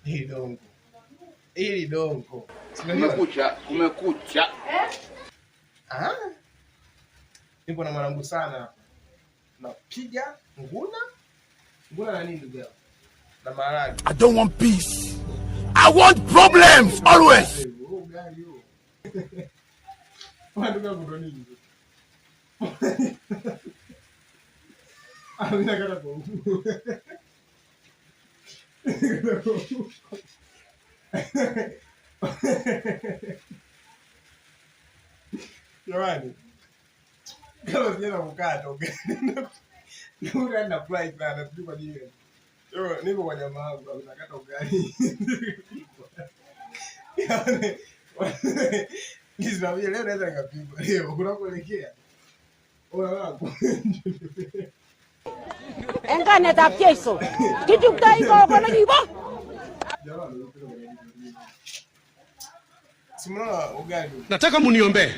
Hili dongo. Hili dongo. Kumekucha, kumekucha. Eh? Ah. Nipo na mwanangu sana. Napiga nguna. Nguna na nini ndugu yangu? Na maharage. I don't want peace. I want problems always. Ugali huo. Ndugu yangu ndo nini? Ah, mimi nakata kwa huku. Jamani, kama sijaanza kukata ugali nafurahi sana, sijui kwa nini. Niko kwa jamaa wangu nakata ugali. Yaani, nisimamie leo naweza nikapigwa leo kunakoelekea. Ola wangu. Enkanetab Jeiso, kichuktoi kogo nekibo. Jamani, si mnaona ugali. Nataka muniombee.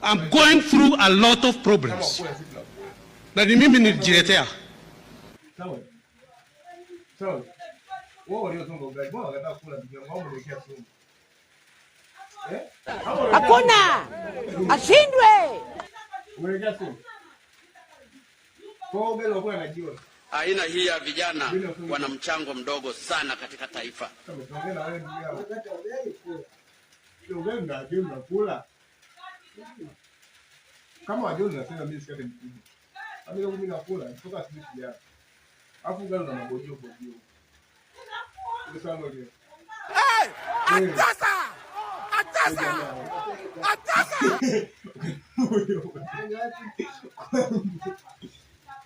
I'm going through a lot of problems. Kama kula sisi tunakula. Na ni mimi nilijiletea. Sawa. Sawa. Wao waliosonga ugali, mbona wakataa kula ndugu yangu? Au umewekea sumu? Eh? Au umewekea Hakuna ashindwe. Umewekea sumu? Kwa hiyo ugali wa kula na jioni. Aina hii ya vijana wana mchango mdogo sana katika taifa. Sasa tuongee na wewe ndugu yangu. Ugali na jioni nakula. Kama wa jioni nasema mimi sikate mkubwa. Mimi mimi nakula kutoka sijui shida. Alafu ugali una mabojio bojio. Ndio sana ile. Hey! Atasa! Atasa! Atasa!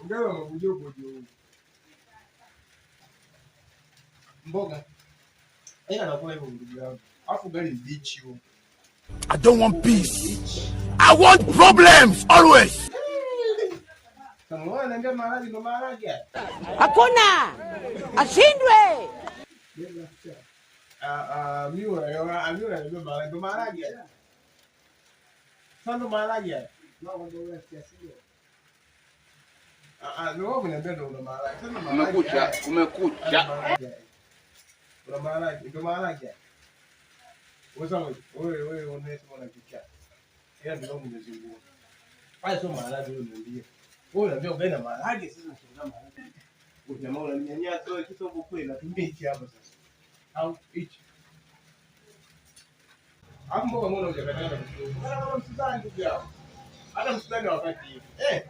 Ugali wa mabojio bojio. Mboga. Ila nakula hivyo ndugu yangu. Alafu ugali mbichi huo. I don't want peace. I want problems always. Sasa unaona niambia maharage ndo maharage haya. Hakuna ashindwe. Ah ah, mimi unaona mimi unaniambia maharage ndo maharage haya. Sasa ndo maharage haya. Ah ah, ndio wewe unaniambia ndo una maharage. Sasa ndo maharage. Kumekucha, haya. kumekucha. Una maharage, ndo maharage haya. Wewe sasa wewe wewe unasema unakichaa. Ila ndio Mwenyezi Mungu. Haya sio maharage wewe unaniambia. Wewe unaniambia ugali na maharage, sasa unashangaa maharage. Wewe jamaa unaninyanyasa wewe kitu hapo kweli natumia hichi hapa sasa. Au hichi. Hapo mboga mbona hujakatana na mtu? Mbona kama msudani ndugu yao? Hata msudani wakati hivi. Eh.